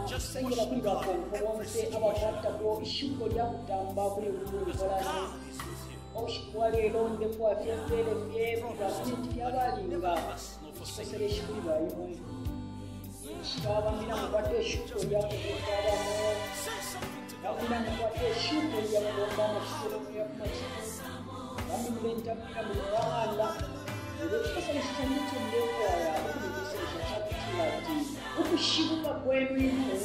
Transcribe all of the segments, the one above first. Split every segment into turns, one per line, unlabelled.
Just
kusengela
worship
kuli
God
bakonko
in every
bonse
situation.
abakwatako ishuko lya kutamba kuli ulu lukolano.
God is with you.
Ubushiku bwa lelo ndefwaya fye mpele fye baminiti
Never
fyabalinga
leave us nor forsake us.
ikoseleshi kuli baimwe. Nshibabambila mukwate ishuko lya kukuta abamwe.
Say something to God.
Bamwina mukwate ishuko lya kulomba amashitolo ya ku machifu. Bambi mulentamira mu wang'anda. Lelo chikoselesho chandi icho ndefwaya ukumiikoselesha chakutila ati ukushibuka kwenu imwe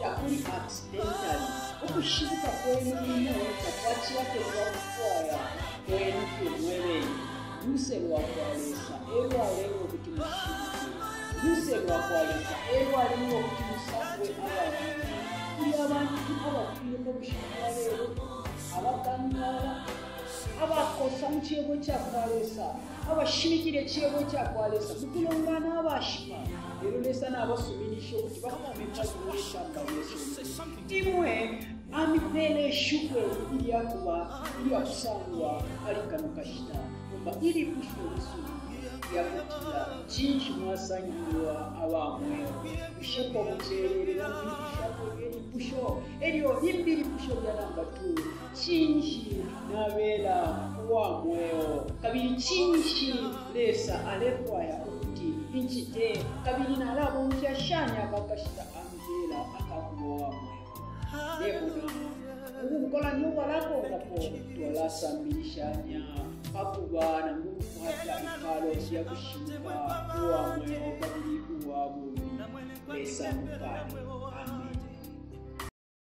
takuli accidentally. Ukushibuka kwenu imwe takwachila fye kwa kufwaya kwenu fye mwe bene. Luse lwa kwa Lesa e lwalenga ukuti mushibuke. Luse lwa kwa Lesa e lwalenga ukuti musangwe aba mweo. Kuli abantu abafwile pa bushiku bwa lelo, abakankala, abakosa mu cebo ca kwa Lesa, abashimikile icebo ca kwa Lesa mu kulongana abashipa, lelo Lesa nabasuminisha ukuti
Come on,
bafume
just
pali
worship
lwetamba
God.
lye
Just say
sonde.
something to
Imwe amipele ishuko ilyakuba ilyakusangwa pali kano kashita. Nomba ilipusho lisuma lyakutila, cinshi mwasangilwa aba mweo? Bushe po mucelele no kwipushapo ilyo lipusho? Elyo limbi lipusho lya namba 2, cinshi nabela uwa mweo? Kabili cinshi Lesa alefwaya ukuti incite? Kabili nalabomfya shani aka kashita ampela akakuba uwa mweo? Ndemona ubukolanya ubwalakonkapo twalasambilishanya pakuba nangu ukukwata ipalo lya kushibuka uwa mweo kabili uwa bumi. Lesa mupale. Amen.